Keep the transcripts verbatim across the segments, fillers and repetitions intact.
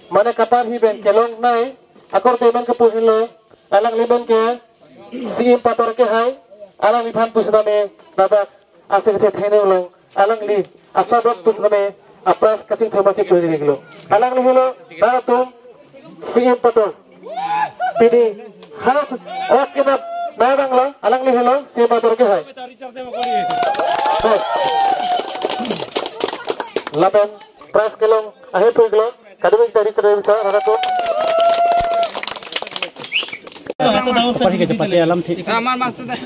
Mane kaparhi pen kelong nai, akorte man kepu henlo, alangli pen ke, C M Pator kehai, alangliphan pusitame, ladak, asek the thene ulong, alangli, asabak pusitame, apras kachingthum achi churi deglo. Alangli helo, nangtum, C M Pator. Pini, khas, ok kenap, nanglo, alangli helo, C M Pator kehai. Lapen, Prize kelong ahe pui kelong. Kadung kita di terus kita, harap tu. Paparhi kachepate alam thik. Raman mas tu dah.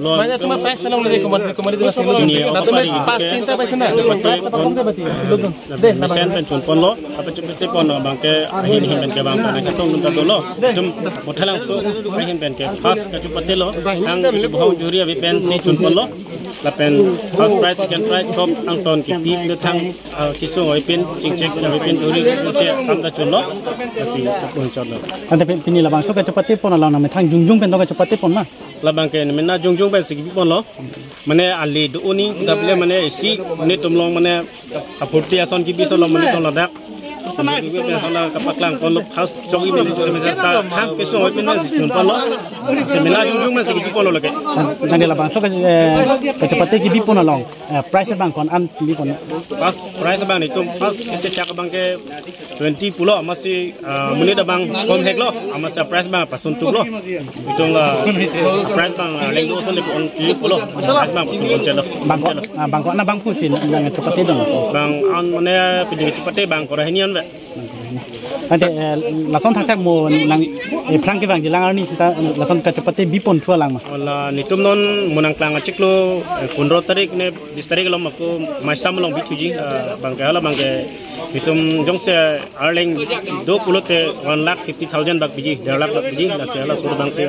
Mana tu prize kelong lagi kemarin, kemarin tu masih. Ini apa tadi? Pas tinta pas na. Prize apa kamu dapat? Siludun. Deh, mesen pen chun ponlo, apa chun pete ponlo, bangke ahin hin pen ke bang, bangke tong dun ta dolo. Tum mothelang so, ahin pen ke pas kachepate lo, ang buhong juri abi pen si chun ponlo, lapen first prize, second prize, sob angton kipi le thang, ah, kisung oi pen, chingchek oi pen, duri se kam ta chunlo, asi pun chotlo. Ante pin, pini labangso kachepate pon alang na methang jongjong pen to kachepate pon ma? Labangke mena jongjong pen si kipi ponlo. Mane ali do uni dable mane isi netum along mane apurti ason kipi solo mane tong ladak. Mane kipi ason la kapaklang ponlo khas chok i mane mane ta tham keso oi pin si chun ponlo. Si mena jongjong mane si kipi ponlo lake. Nang labangso ke, eh, kachepate kipi pon along, eh, prize abang ko-an kipi pon? Pas prize abang netum pas kachechak abangke twenty pulo, amatsi, ah, monit abang kom hek lo, amatsi prize abang pasun tuk lo. Itum la prize abang, ah, leng do ason le ong ki pulo, prize abang pasun tuk chelo. Bang ko, ah, bang ko-an abang pusi nang chepate dong. Bang an mane pidi chepate bang ko rahini an be. Ante, eh, lason thakthak mo nang, eh, phrang kevangji alang arni sita, eh, lason kachepate bipon thu alang ma? Wala netum non mo nangklang achiklo, eh, pondro tarik ne bis tarik along ako maisam along bithuji, ah, bangke hala bangke netum jongsi arleng do pulote one lakh fifty thousand bak piji, der lakh bak piji, lasi hala sur bangsi.